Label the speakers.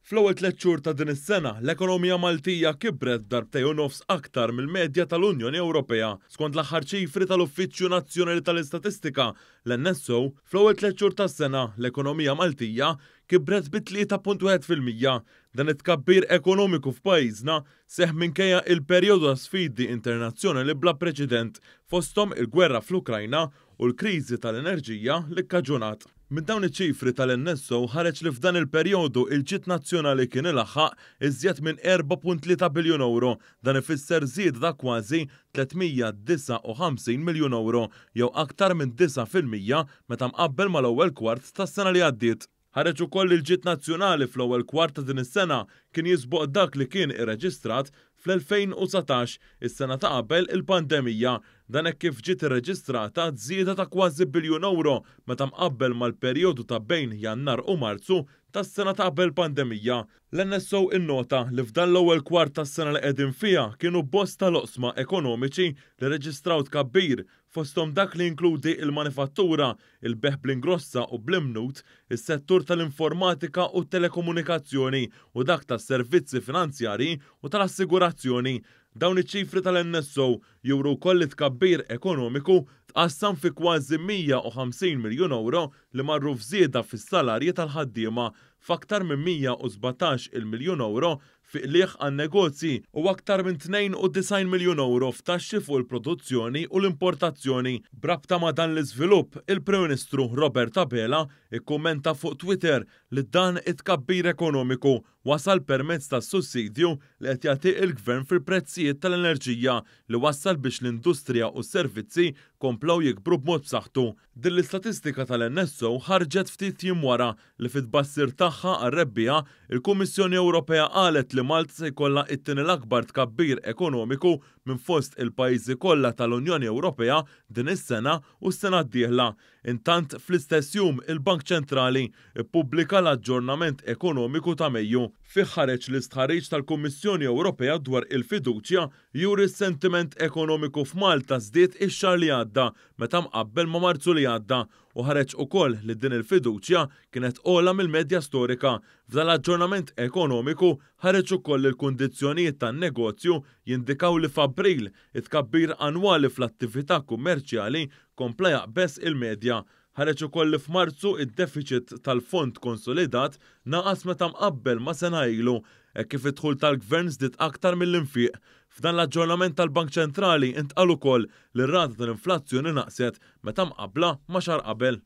Speaker 1: Fl-ewwel tlett xhur ta' din is-sena, l-ekonomija Maltija kibret b'darbtejn u nofs aktar mill-medja tal-Unjoni Ewropea. Skont l-aħħar ċifri tal-Uffiċċju Nazzjonali tal-Istatistika, l-NSO, fl-ewwel tlett xhur tas-sena, l-ekonomija Maltija kibret bi 3.1%. Dan it-tkabbir ekonomiku f'pajjiżna seħħ minkejja il-perjodu ta' sfidi internazzjonali bla preċedent, fosthom il-gwerra fl-Ukrajna u l-kriżi tal-enerġija li kkaġunat. Minn dawn iċ-ċifri tal-NSO ħareġ li f'dan il-perjodu il-ġid nazzjonali kien ilaħħaq iżjed minn 4.3 biljun ewro. Dan ifisser żieda ta' kważi 359 miljun ewro jew aktar minn 9% meta mqabbel mal-ewwel kwart tas-sena li għaddiet. Ħareġ ukoll li l-ġid nazzjonali fl-ewwel kwart ta' din is-sena kien jisboq dak li kien irreġistrat fl-2019, is-sena ta' qabel il-pandemija. Dan hekk kif ġiet irreġistrata żieda ta' kważi biljun ewro meta mqabbel mal-perjodu ta' bejn Jannar u Marzu tas-sena ta' qabel pandemija. L-NSO innota li f'dan l-ewwel kwart tas-sena li qegħdin fiha kienu bosta l-oqsma ekonomiċi li rreġistraw tkabbir, fosthom dak li jinkludi l-manifattura, il-bejgħ bl-ingrossa u bl-imnut, is-settur tal-informatika u t-telekomunikazzjoni u dak tas-servizzi finanzjarji u tal-assigurazzjoni. Dawn iċ-ċifri tal-NSO juru wkoll li tkabbir ekonomiku tqassam fi kważi 150 miljun ewro li marru f'żieda fis-salarji tal-ħaddiema, f'aktar minn 117-il miljun ewro fi qligħ għan-negozji u aktar minn 92 miljun ewro f'taxxi fuq il-produzzjoni u l-importazzjoni. B'rabta ma' dan l-iżvilupp, il-Prim Ministru Robert Abela ikkummenta fuq Twitter li dan it-tkabbir ekonomiku wasal permezz tas-sussidju li qed jagħti l-Gvern fil-prezzijiet tal-enerġija li wassal biex l-industrija u s-servizzi komplew jikbru b'mod b'saħħtu. Din l-istatistika tal-NSO ħarġet ftit jiem wara li fit-tbassir tagħha għar-rebbiegħa, il-Kummissjoni Ewropea qalet li Malta se jkollha t-tieni l-akbar tkabbir ekonomiku minn fost il-pajjiżi kollha tal-Unjoni Ewropea din is-sena u s-sena d-dieħla. Intant, fl-istess jum, il-Bank Ċentrali ppubblika l-aġġornament ekonomiku ta' Mejju. Fih ħareġ l-istħarriġ tal-Kummissjoni Ewropea dwar il-fiduċja juri s-sentiment ekonomiku f'Malta żdied ix-xahar li għadda meta mqabbel ma' Marzu li għadda u ħareġ ukoll li din il-fiduċja kienet ogħla mill-medja storika. F'dan l-aġġornament ekonomiku ħareġ ukoll li l-kundizzjonijiet tan-negozju jindikaw li f'April it-tkabbir annwali fl-attività kummerċjali kompla jaqbeż il-medja. Ħareġ ukoll li f'Marzu id-defiċit tal-fond konsolidat naqas meta mqabbel ma' sena ilu, hekk kif id-dħul tal-Gvern żdied aktar mill-infiq. F'dan l-aġġornament tal-Bank Ċentrali intqal ukoll li r-rata tal-inflazzjoni naqset meta mqabbla ma' xahar qabel.